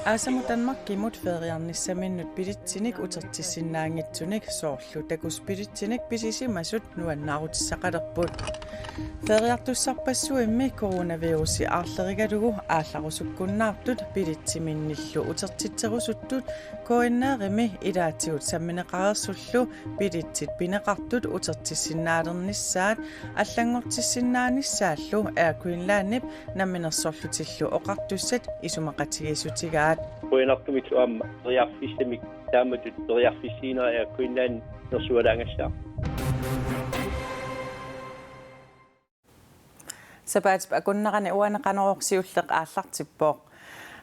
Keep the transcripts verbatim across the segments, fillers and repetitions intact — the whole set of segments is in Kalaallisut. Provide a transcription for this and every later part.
Aasamut Danmarkimut feriarnissaminnut billetsinik utertissinnaanngitsunik soorlu takuss billetsinik pisisimasut nuannaarutissaqalerput. Feriartussarpassuimmi coronavirusi aarlerigalugu aallarusukkunnaartut billetsiminnillu utertitserusuttut K N R-imi ilaatigut sammineqareersullu billetsit pineqartut utertissinnaalernissaat allanngortissinnaanissaallu Air Greenlandip namminersorlutillu oqartussat isumaqatigiissutigaat. Qujanartumillu aamma periarfissamik taamatut periarfissiinera Air Greenland nersualaagassaaq. Sapaatip akunnerani uani Qanorooq siulleq aallartippoq.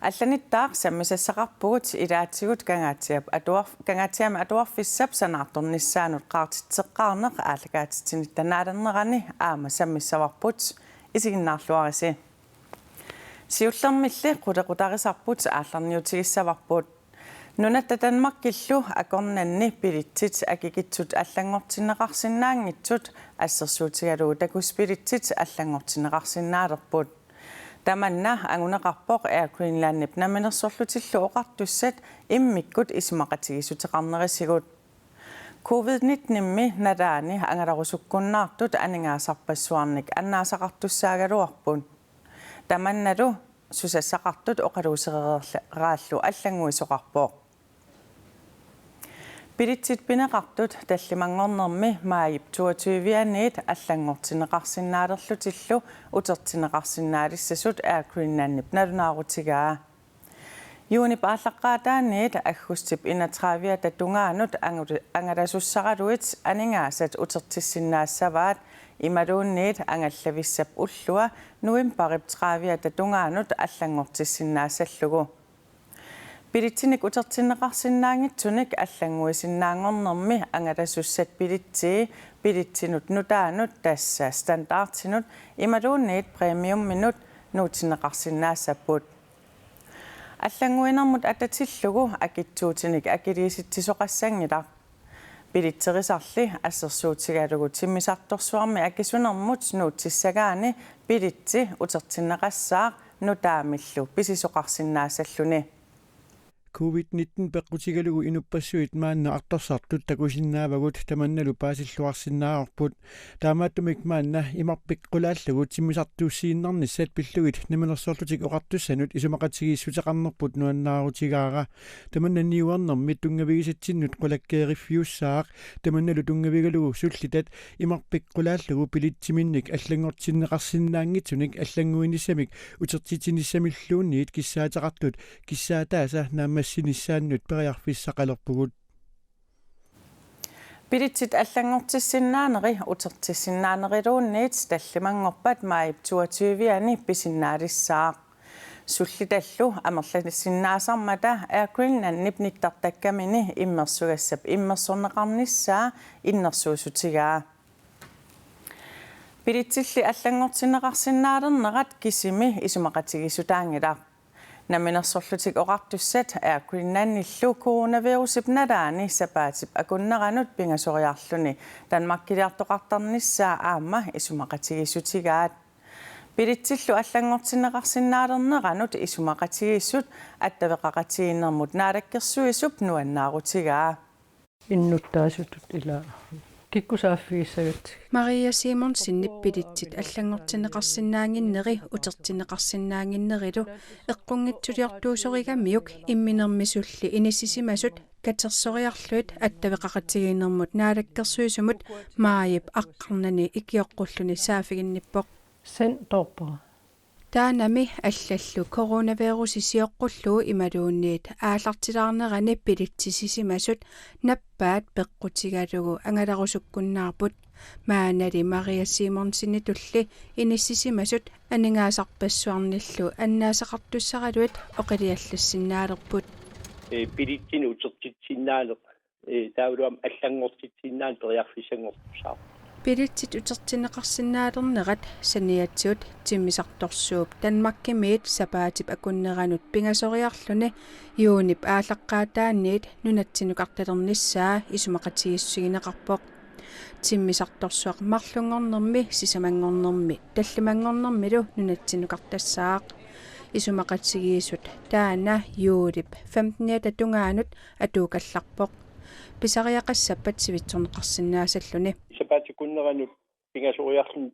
Allanittaaq sammisassaqarpugut ilaatigut Kangaatsiap atuar-, Kangaatsiami atuarfissap sanaartornissaanut qaartitseqqaarneq aallakaatitsinitta naalernerani aamma sammissavarput, isiginnaarluarisi. Siullermilli qulequtarisarput aallarniutigissavarput. Nunatta Danmarkillu akornanni billetsit akikitsut allanngortinneqarsinnaanngitsut assersuutigalugu takuss billetsit allanngortinneqarsinnaalerput. Tamanna anguneqarpoq Air Greenlandip namminersorlutillu oqartussat immikkut isumaqatigiissuteqarnerisigut. Covid nitten-immi nalaani angalarusukkunnaartut aningaasarpassuarnik annaasaqartussaagaluarput. Tamannalu susassaqartut oqaluusereeraallu allannguisoqarpoq. Billetsit pineqartut tallimanngornermi maajip toogtyve-aniit allanngortinneqarsinnaalerlutillu utertinneqarsinnaalissasut Air Greenlandip nalunaarutigaa. Juunip aallaqqaataaniit aggustip enogtredive-ata tungaanut angu-, angalasussaraluit aningaasat utertissinnaassavaat imaluunniit angallavissap ullua novembarip tredive-ata tungaanut allanngortissinnaassallugu. Billetsinik utertinneqarsinnaanngitsunik allannguisinnaanngornermi angalasussat billetsii billetsinut nutaanut, tassa standardinut imaluunniit premiuminut, nuutsinneqarsinnaassapput. Allannguinermut atatillugu akitsuutinik akiliisitsisoqassanngilaq. Billetserisarli assersuutigalugu timmisartorsuarmi akisunermut nuutsissagaanni billetsi utertinneqassaaq nutaamillu pisisoqarsinnaassalluni. Covid nitten peqqutigalugu inuppassuit maanna artorsartut takusinnaavagut, tamannalu paasilluarsinnaavarput. Taamaattumik maanna imarpik qulaallugu timmisartuussiinnarnissat pillugit namminersorlutik oqartussanut isumaqatigiissuteqarnerput nuannaarutigaara. Tamanna niuernermi tunngavigisatsinnut qulakkeeriffiussaaq. Tamannalu tunngavigalugu sullitat imarpik qulaallugu billetsiminnik allanngortinneqarsinnaanngitsunik allannguinissamik utertitsinissamilluunniit kissaateqartut kissaataasa naammassinissaannut periarfissaqalerpugut. Billetsit allanngortissinnaaneri utertissinnaanerilluunniit tallimanngorpat maajip toogtyve-ani pisinnaalissaaq. Sullitallu amerlasinnaasarmata Air Greenlandip nittartakkamini immersugassap immersorneqarnissaa innersuussutigaa. Billetsilli allanngortinneqarsinnaalernerat kisimi isumaqatigiissutaanngilaq. Namminersorlutik oqartussat Air Greenlandillu coronavirusip nalaani sapaatip akunneranut pingasoriarluni Danmarkiliartoqartarnissaa aamma isumaqatigiissutigaat. Billetsillu allanngortinneqarsinnaalerneranut isumaqatigiissut attaveqaqatigiinnermut Naalakkersuisup nuannaarutigaa. Innuttaasutut ila kikkut saaffigissagatsigit. Maria Simonsenip billetsit allanngortinneqarsinnaannginneri utertinneqarsinnaannginnerilu eqqunngitsuliortuusorigamiuk imminermisulli inissisimasut katersoriarlugit attaveqaqatigiinnermut Naalakkersuisumut maajip aqqarnani ikioqqulluni saaffiginnippoq. Sen toorpara. Taannami allallu coronavirusi sioqqullugu imaluunniit aallartilaarnerani billetsisisimasut nappaat peqqutigalugu angalarusukkunnaarput. Maannali Maria Simonsenitulli inissisimasut aningaasarpassuarnillu annaasaqartussaraluit oqiliallassinnaalerput. Ee, billetsinik utertitsinnaaneq ee, taavalu aamma allanngortitsinnaaneq periarfissanngortussaavoq. Billetsit utertinneqarsinnaalernerat saniatigut timmisartorsuup Danmarkimiit sapaatip akunneranut pingasoriarluni juunip aallaqqaataaniit nunatsinnukartalernissaa isumaqatigiissutigineqarpoq. Timmisartorsuaq marlunngornermi, sisamanngornermi tallimanngornermilu nunatsinnukartassaaq. Isumaqatigiissut taanna juulip femteniata tungaanut atuukallarpoq. Pisariaqassappat sivitsorneqarsinnaasalluni. Sapaatip akunneranut pingasoriarluni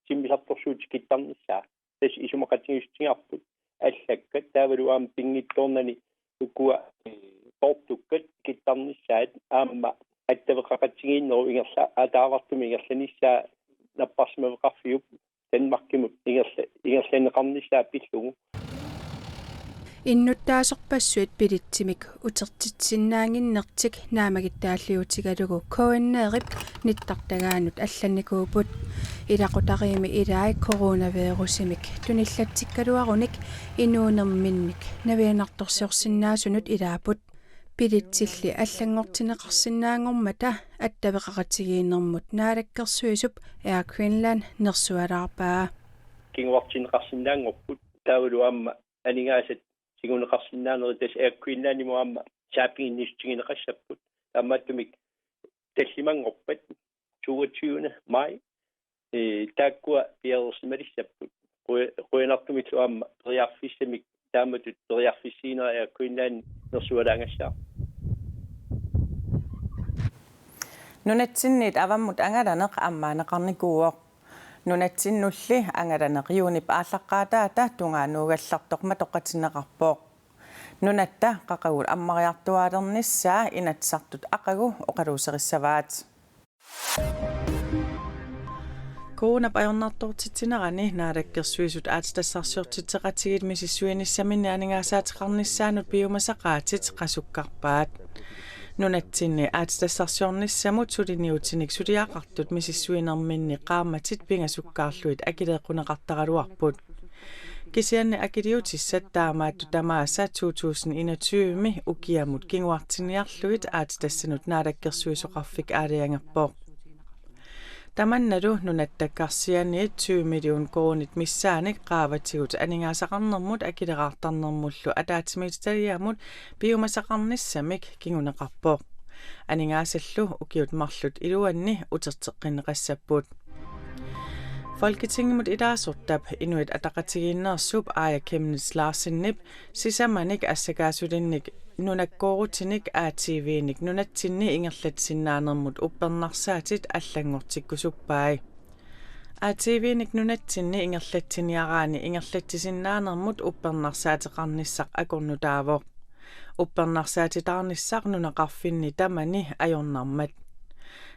timmisartorsuup tikittarnissaa. Tassa isumaqatigiissutigaarput allakkat taavalu aamma pinngitsoornani ukua, eh, poortukkat tikittarnissaat aamma attaveqaqatigiinnerup ingerla-, ataavartumik ingerlanissaa napparsimaveqarfiup Danmarkimut ingerla-, ingerlanneqarnissaa pillugu. Innuttaasorpassuit bilitsimik utertitsisinnaannginnertik naammagittaalliutigalugu K N R-ip nittartagaanut allannikuupput. Ilaqutariimmi ilai coronavirusimik tunillatsikkaluarunik inuunerminnik navianartorsiorsinnaasunut ilaapput. Bilitsilli allanngortinneqarsinnaanngormata attaveqaqatigiinnermut naalakkersuisup Air Greenland nersualaarpaa. Kinguartinneqarsinnaanngorput taavalu aamma aningaasat kinguneqarsinnaanerit tassa Air Greenlandimut aamma saaffiginnissutigineqassapput. Taamaattumik tallimanngorpat toogtyvende maj, eh, taakkua piareersimalissapput. Qu-, qujanartumillu aamma periarfissamik taamatut periarfissiinera Air Greenland nersualaagassaaq. Nunatsinniit avammut angalaneq ammaanneqarnikuuvoq. Nunatsinnulli angalaneq juunip aallaqqaataata tungaannuugallartoq matoqatinneqarpoq. Nunatta qaqugu ammariartuaalernissaa Inatsisartut aqagu oqaluuserissavaat. Coronap ajornartortitsinerani naalakkersuisut aatsitassarsiortitseqatigiit misissuinissaminnik aningaasaateqarnissaannut piumasaqaatit qasukkarpaat. Nunatsinni aatsitassarsiornissamut suliniutinik suliaqartut misissuinerminni qaammatit pingasukkaarlugit akileeqquneqartaraluarput. Kisianni akiliutissat taamaattut tamaasa to tusind enogtyve-mi ukiamut kinguartinniarlugit aatsitassanut naalakkersuisoqarfik aalajangerpoq. Tamannalu nunattakkarsianiit tyve million koruunit missaannik qaavatigut aningaasaqarnermut akileraartarnermullu ataatsimiititaliamut piumasaqarnissamik kinguneqarpoq. Aningaasallu ukiut marluk iluanni uterteqqinneqassapput. Folketingimut ilaasortap Inuit Ataqatigiinneersup Aaja Chemnitz Larsenip sisamanik assakaasulinnik nunakkoorutinik A T V-nik nunatsinni ingerlatsisinnaanermut uppernarsaatit allanngortikkusuppai. A T V-nik nunatsinni ingerlatsiniaraanni ingerlatsisinnaanermut uppernarsaateqarnissaq akornutaavoq. Uppernarsaatitaarnissaq nunaqarfinni tamani ajornarmat.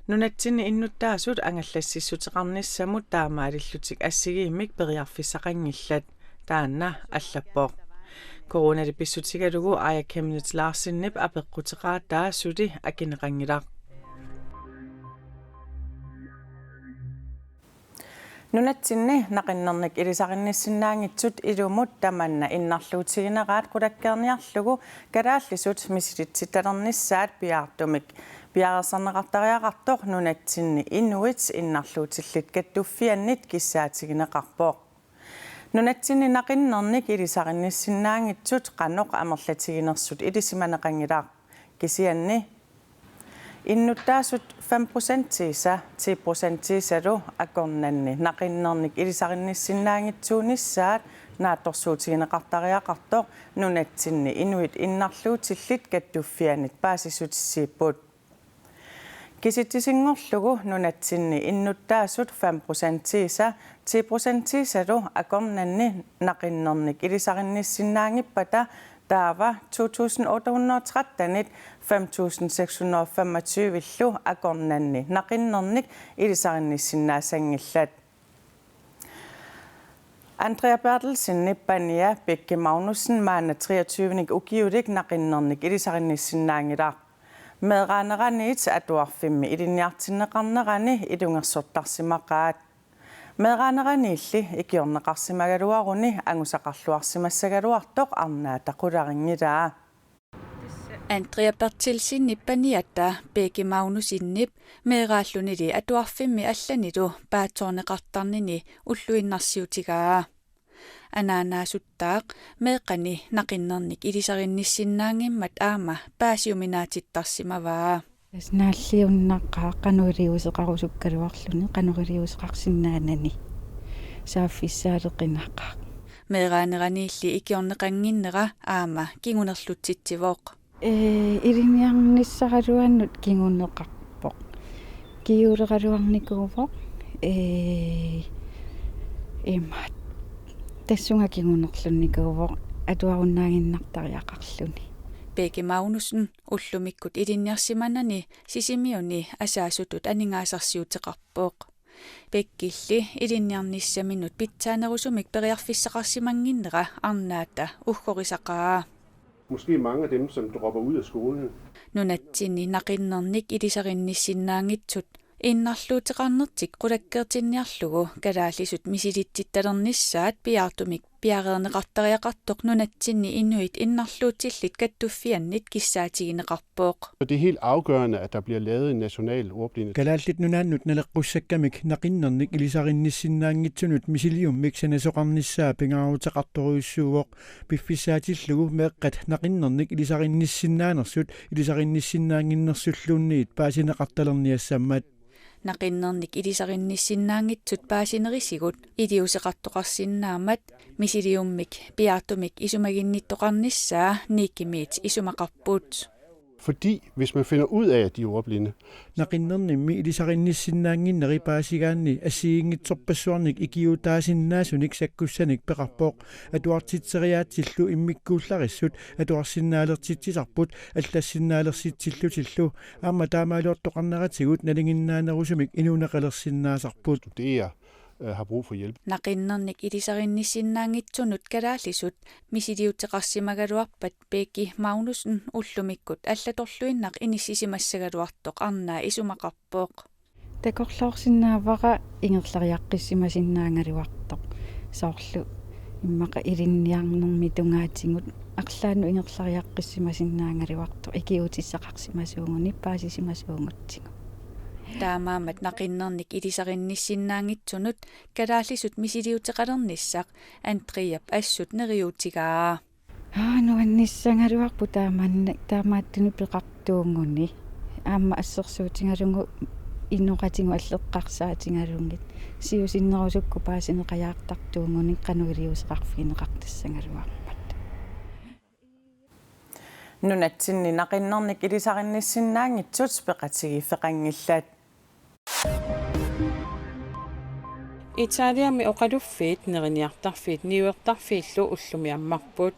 Nunatsinni innuttaasut angallassissuteqarnissamut taamaalillutik assigiimmik periarfissaqanngillat, taanna allappoq. Coronali pissutigalugu Aaja Chemnitz Larsenip apeqquteqaataa suli akineqanngilaq. Nunatsinni naqinnernik ilisarinnissinnaanngitsut ilumut tamanna innarluutigineraat qulakkeerniarlugu kalaallisut misilitsittalernissaat piaartumik piareersarneqartariaqartoq nunatsinni inuit innarluutillit kattuffiannit kissaatigineqarpoq. Nunatsinni naqinnernik ilisarinnissinnaanngitsut qanoq amerlatiginersut ilisimaneqanngilaq. Kisianni innuttaasut fem procentiisa, ti procentiisalu akornanni naqinnernik ilisarinnissinnaanngitsuunissaat naatsorsuutigineqartariaqartoq nunatsinni inuit innarluutillit kattuffiannit paasissutissiipput. Kisitsisinngorlugu nunatsinni innuttaasut fem procentiisa, ti procentiisalu akornanni naqinnernik ilisarinnissinnaanngippata, taava to tusind otte hundrede og tretten-it fem tusind seks hundrede og femogtyve-llu akornanni naqinnernik ilisarinnissinnaassanngillat. Andrea Berthelsenip pania Bekke Magnussen maanna treogtyve-nik ukiulik naqinnernik ilisarinnissinnaanngilaq. Meeraaneraniit atuarfimmi ilinniartinneqarnerani ilungersortarsimaqaat. Meeraaneraniilli ikiorneqarsimagaluaruni angusaqarluarsimassagaluartoq arnaata qularinngilaa. Andrea Berthelsenip paniata Bekke Magnussenip meeraallunili atuarfimmi allanilu paatsoorneqartarnini ulluinnarsiutigaa. Anaanaasuttaaq meeqqani naqinnernik ilisarinnissinnaanngimmat aamma paasiuminaatittarsimavaa. Tassa naalliunnaqaaq qanoq iliuuseqarusukkaluarluni, qanoq iliuuseqarsinnaanani. Saaffissaaleqinaqaaq. Meeraaneraniilli ikiorneqannginnera aamma kingunerlutsitsivoq. Ee, ilinniarnissaraluannut kinguneqarpoq. Ikiuuleraluarnikuuvoq. Ee, imaat. Tassunga kingunerlunnikuuvoq atuarunnaaginnartariaqarluni. Becky Magnussen ullumikkut ilinniarsimanani Sisimiuni asaasutut aningaasarsiuteqarpoq. Beckilli ilinniarnissaminut pitsaanerusumik periarfissaqarsimannginnera arnaata uggorisaqaa. Måske mange af dem, som dropper ud af skolen. Nunatsinni naqinnernik ilisarinnisssinnaanngitsut innarluuteqarnertik qulakkeertinniarlugu kalaallisut misilitsittalernissaat piaartumik piareerneqartariaqartoq nunatsinni inuit innarluutillit kattuffiannit kissaatigineqarpoq. Og det er helt afgørende, at der bliver lavet en national ordblinde. Kalaallit Nunaannut naleqqussakkamik naqinnernik ilisarinnisssinnaanngitsunut misiliummik sanasoqarnissaa pingaaruteqartorujussuuvoq. Piffissaatillugu meeqqat naqinnernik ilisarinnissisinnaanersut ilisarinnissisinnaaginnarsulluunniit paasineqartalerniassammat. Naqinnernik ilisarinnissisinnaanermut paasinerisigut iliuuseqartoqarsinnaammat misiliummik piaartumik isumaginnittoqarnissaa Nikimiit isumaqarput. Fordi hvis man finder ud af, at de er ordblinde. Naqinnernimmi ilisarinnissisinnaaginneri paasigaanni assigiinngitsorpassuarnik ikiuuttaasinnaasunik sakkussanik peqarpoq. Atuartitseriaatsillu immikkuullarissut atuarsinnaalertitsisarput allassinnaalersitillutillu. Aamma taamaaliortoqarneratigut nalinginnaanerusumik inuuneqalersinnaasarput. Studere, øh, har brug for hjælp. Naqinnernik ilisarinnissisinnaanermut kalaallisut misiliuteqarsimagaluarpat Becky Magnussen ullumikkut allatorluinnaq inissisimassagaluartoq arnaa isumaqarpoq. Takorloorsinnaavara ingerlariaqqissimasinnaagaluartoq. Soorlu immaqa ilinniarnermi tungaatigut arlaannut ingerlariaqqissimasinnaagaluartoq ikiuutissaqarsimasuuguni paasisimasuugutsigu. Taamaammat naqinnernik ilisarinnissisinnaanermut kalaallisut misiliuteqalernissaq Andreap assut neriuutigaa. Aa, nuannissagaluarpoq taamanna, taamaattunik peqartuuguni. Aamma assersuutigalugu inoqatigut alleqqarsaatigalugit. Siusinnerusukkut paasineqajaartartuuguni qanoq iliuuseqarfigineqartassagaluarmat. Nunatsinni naqinnernik ilisarinnissisinnaanermut peqatigiiffeqanngillat. Italiami oqaluffiit neriniartarfiit niuertarfiillu ullumi ammarput.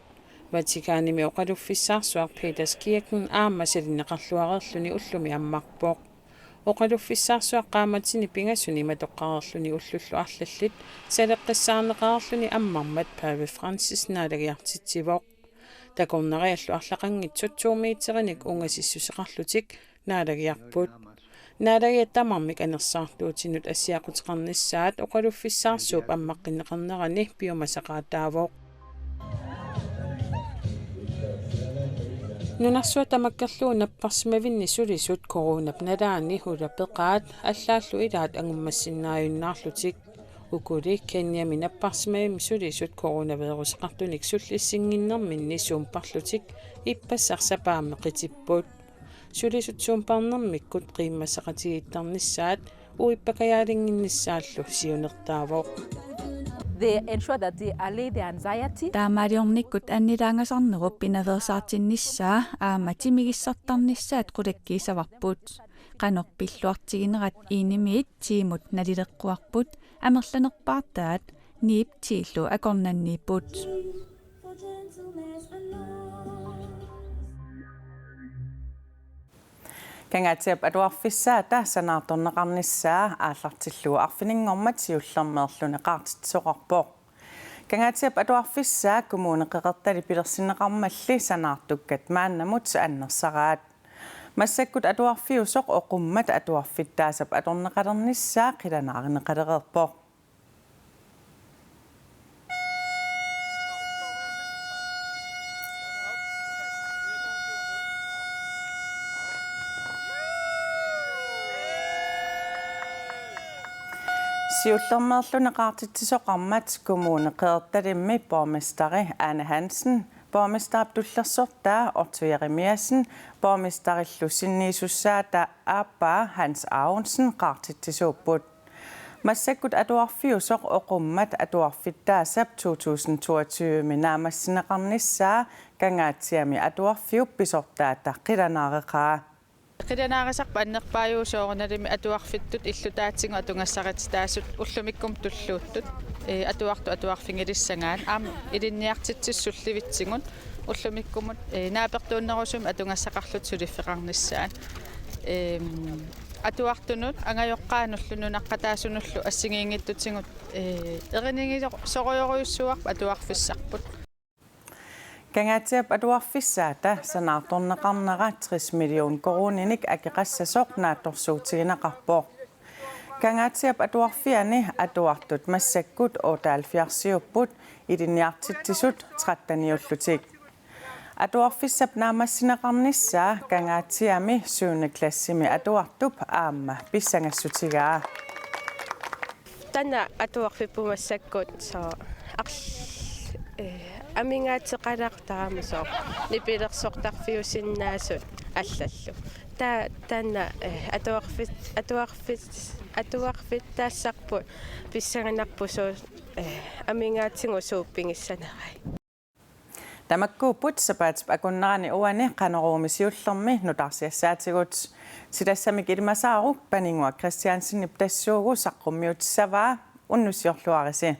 Vatikanimi oqaluffissaarsuaq Peterskirken aamma salinneqarluareerluni ullumi ammarpoq. Oqaluffissaarsuaq qaammatini pingasuni matoqqareerluni ullullu arlallit saleqqissaarneqareerluni ammarmat Pave Francis naalagiartitsivoq. Takornariallu arlaqanngitsut to meterinik ungasissuseqarlutik naalagiarput. Naalagiat tamarmik anersaartuutinut assiaquteqarnissaat oqaluffissaarsuup ammaqqinneqarnerani piumasaqaataavoq. Nunarsuaq tamakkerlugu napparsimavinni sulisut coronap nalaani ulapeqaat allaallu ilaat angummassinnaajunnaarlutik. Ukuli Kenyami napparsimavimmi sulisut coronaviruseqartunik sullissinnginnerminni suumparlutik ippassaq sapaammi qitipput. Sulisut suumparnermikkut qiimmassaqatigiittarnissaat uippakajaalinginnissaallu siunertaavoq. They ensure that they allay their anxiety. Taamaaliornikkut annilaangasarnerup pinaveersaartinnissaa aamma timigissartarnissaat qulakkiissavarput. Qanoq pilluartiginerat enimiit tiimut nalileqquarput amerlanerpaartaat niip tiillu akornanniipput. Kangaatsiap atuarfissaata sanaartorneqarnissaa aallartillugu arfininngormat siullermeerluni qaartitsisoqarpoq. Kangaatsiap atuarfissaa Kommune Qeqertalik pilersinneqarmalli sanaartukkat maannamut annersaraat. Massakkut atuarfiusoq oqummat atuarfittaasap atorneqalernissaa qilanaarineqalereerpoq. Siullermeerluni qaartitsisoqarmat Kommune Qeqertalimmi borgmesteri Ane Hansen Borgmesterip tullersortaa Otto Jeremiassen borgmesterillu sinniisussaata aappaa Hans Aronsen qaartitsisuupput. Massakkut atuarfiusoq oqummat atuarfittaasap to tusind toogtyve naammassineqarnissaa Kangaatsiami atuarfiup pisortaata qilanaareqaa. Qilanaarisarput annerpaajuvoq soorunalimi atuarfittut illutaatigut atugassarititaasut ullumikkumut tulluuttut, ee, atuartut atuarfigilissagaat aamma ilinniartitsisut sullivitsigut ullumikkumut, ee, naapertuunnerusumik atugassaqarlutik suliffeqarnissaat. Eem, atuartunut angajoqqaanullu nunaqqataasunullu assigiinngitsutigut, ee, erinigisorujorujussuuarput atuarfissarput. Kangaatsiap atuarfissaata sanaartorneqarnera tres million koruuninik akeqassasoq naatsorsuutigineqarpoq. Kangaatsiap atuarfiani atuartut massakkut otteoghalvfjerdsiupput, ilinniartitsisut tretteniullutik. Atuarfissap naammassineqarnissaa Kangaatsiami syvende klassimi atuartup aamma pissagassutigaa. Taanna atuarfipput massakkut sooq arl-, ee, amigaateqalaartarami sooq nipilersortarfiusinnaasut allallu. Taa-, taanna, ee, atuarfit-, atuarfit-, atuarfittaassarput pissanganarpoq sooq, ee, amigaatigut suut pigissanerai. Tamakkuupput sapaatip akunnerani uani Qanoruumi siullermi nutaarsiassaatigut. Silassamik ilimasaaruk, Paninnguaq Kristiansenip tassuugu saqqummiutissavaa, unnussiorluarisi.